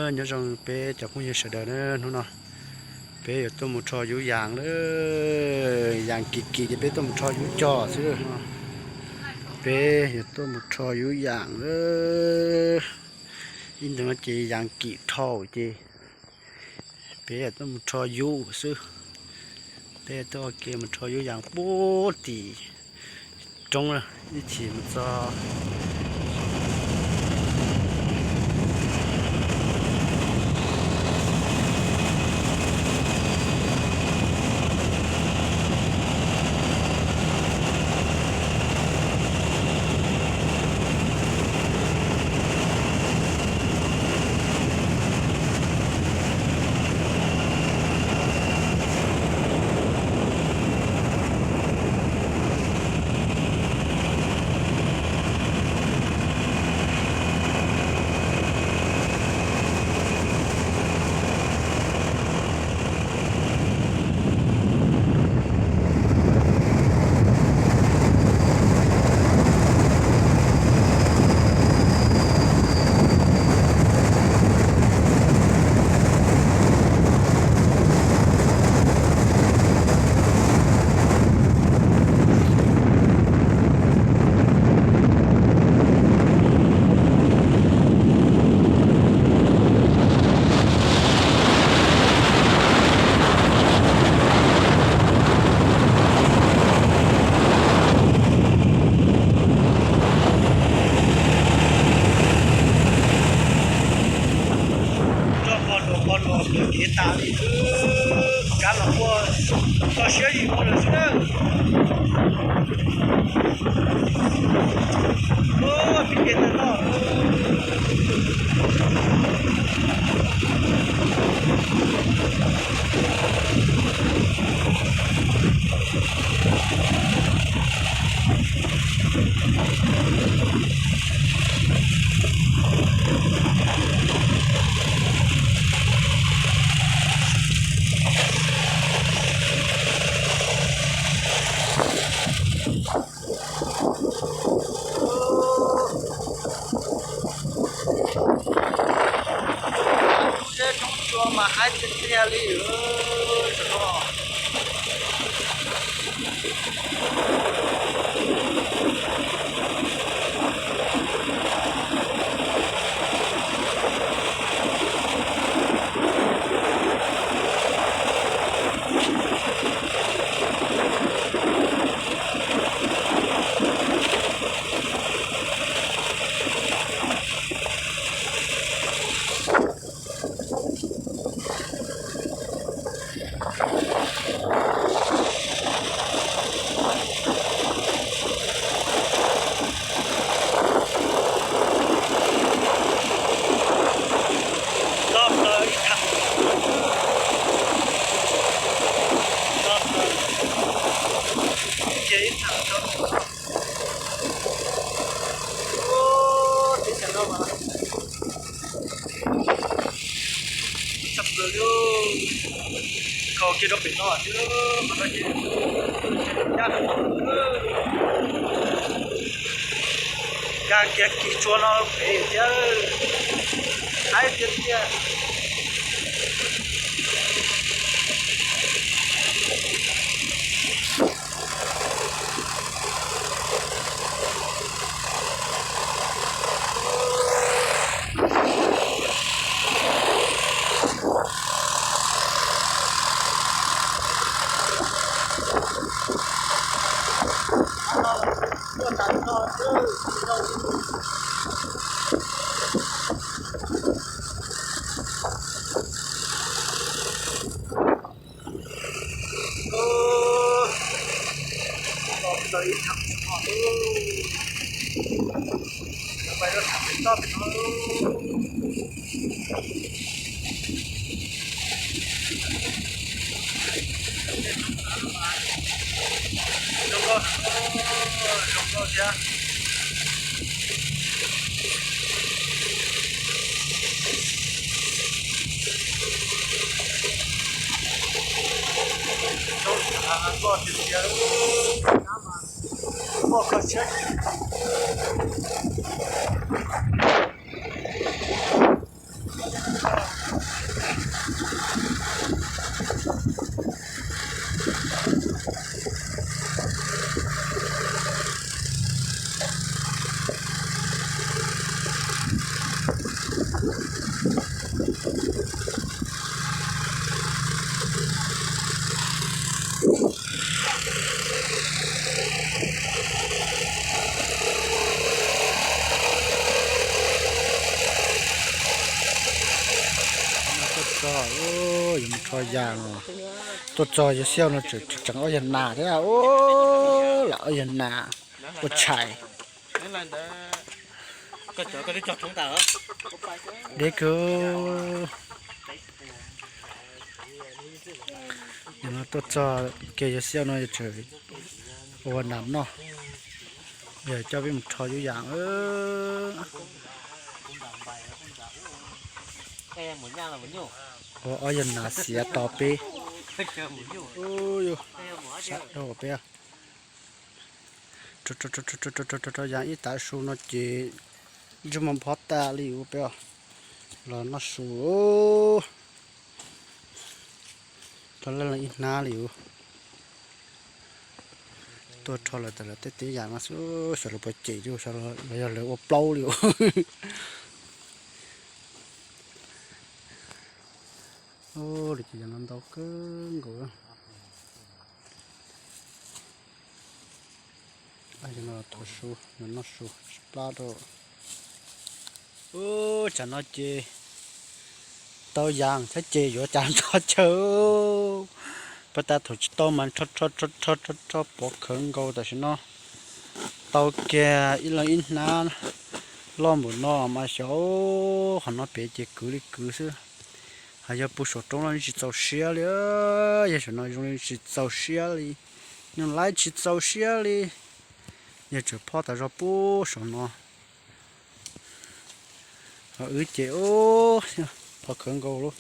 Nyob zoo peb cov phooj ywg sawv daws na, hnub no peb yuav tuaj mus rho yub yas lawm, yas kim kim ces peb tuaj mus rho yub coj xwb. Peb yuav tuaj mus rho yub yas lawm, ib ntus no ces yas kim dhau ces peb yuav tuaj mus rho yub xwb. Peb tuaj ua ke mus rho yub yas puag tim roob, ib chim mus txog. Nroj qos luas qos luas kev tas li, kab los quaj kho siab yim mus lawm xwb na. Ua pib ke tag no. Lub zeb roob tsua mas haib tiag tiag li. Toj plaws ib thaj, toj plaws ib thaj. Ua teb chaws no mas tshaj plaws li. Kho kiag rau pem no xwb mas no ces ncaj, nkag kiag kis tsua no pem thiab, haib tiag tiag. Zoo nkauj, zoo nkauj thiab. Zoo nkauj tiag tiag, muaj kho siab. Yuav mus rho yas no, tuaj txog yawg Xiauj no tseem ob yawg nas thiab, lam ob yawg nas ua tshais. Deb kawg. Yog no tuaj txog kiag yawg Xiauj no yog tseem ua nas noj, yog coj peb mus rho yub yas. Ua ob yawg nas xiav tos peb. Sab dhau peb. Rho yas ib tav su no ces ntsej muag phob tas li ua peb los noj su. Rho leej leej ib hnab li ua. Tuaj rho lawm tas lawm tej teb yas no xwb, xyov lawv puas cem li, los yog lawv ua plaub li ua. Ua li ces yog no ntau kawg nkaus. Yog no thov su, yog noj su tsis plab rau. Ub, tsam no ces tau yas thiab ces yuav cas txog chaw. Pas tas thaum tsis tau mas rho rho rho rho rho rho pov khawv nkaus, tam sim no tau kiag ib leeg ib hnab loj npaum no mas xyov, qhov no pem ces kwv li kwv xwb. Hos yog pug saum roob los tsis txaus siab li, yog saum no zoo li tsis txaus siab li, nyuj laib tsis txaus siab li. Yog tseem phob tas zog pug saum no. Ho wb ces ub, pov khawv nkaus li.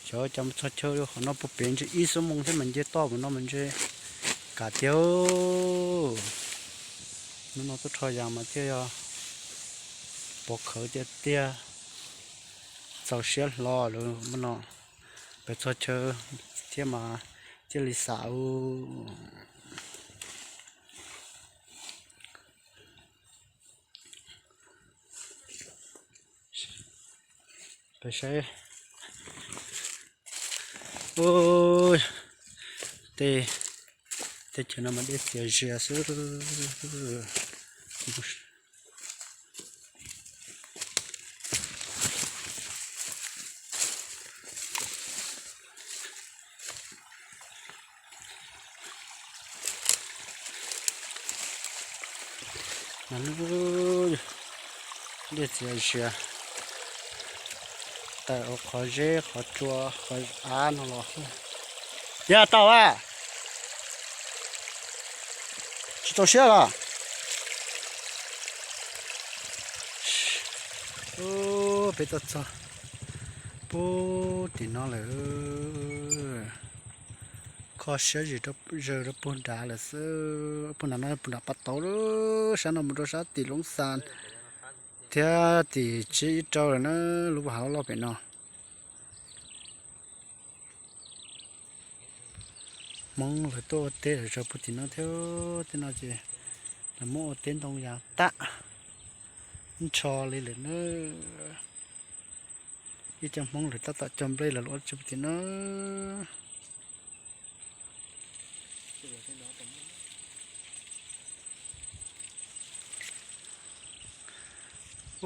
Xyov cas mus txog chaw li, qhov no puag pem ntshe ib xuab moos thiab mas nce toj mus no mas ntshe kam tiag. Hnub no tuaj rho yas mas thiaj yog pov khawv tiag tiag, txaus siab hlo lawm no. Pem txog chaw thiab mas thiaj li xam. Peb saib. Ub, tej, tej chaw no mas dej txias zias xwb. Dej txias zias, tawm qhov zeb qhov tsua qhov av no los. Yog tau a, tsis txaus siab los. Peb tuaj txog pug tim no lawm. Kho siab zis zaws rau pug nrad lawm xwb. Pug nrad no pug nram Pas Tauv lawm, sab no mus rau sab tim Loob Xas thiab tim Tsib Ib Rau lawm na, lub pas hav loj loj pem no. Hmoob lawv tuaj ua teb lawv zaws pug tim no thiab, tej no ces lawv muab ua teb ntoo yas tag nrho li lawm na. Ib co Hmoob lawv tab tom cog nplej los lawm tsis pug tim no.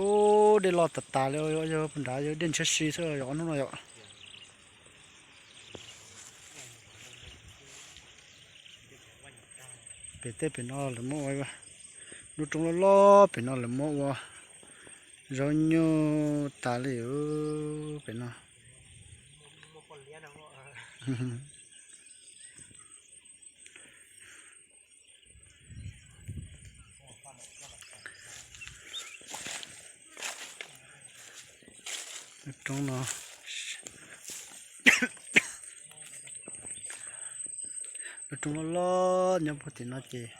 Ub, dej loj tas tas li, yog pug nrad yog dej ntshiab si xwb yog hnub no yom. Pem tej pem no lawv muab ua, lub roob loj loj pem no lawv muab ua zaub nyuj tas li pem no. Lub roob no, lub roob loj loj nyob puag tim no ces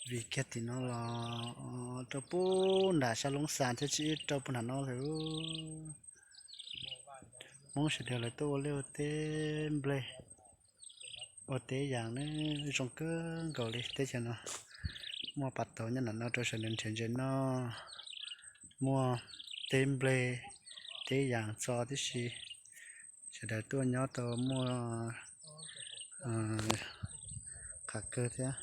vim kiag tim no los rau puag nram sab Loob Xas thiab Tsib Ib Rau puag nram no lawm. Hmoob sawv daws lawv tuaj ua liaj ua teb nplej, ua teb yas ne, zoo kawg nkaus li teb chaws no. Muaj Pas Tauv nyob nram no rau sawv daws nrhiav ntses noj, muaj teb nplej, teb yas txo tib si. Sawv daws tuaj nyob tau muaj qhov kawg thiab.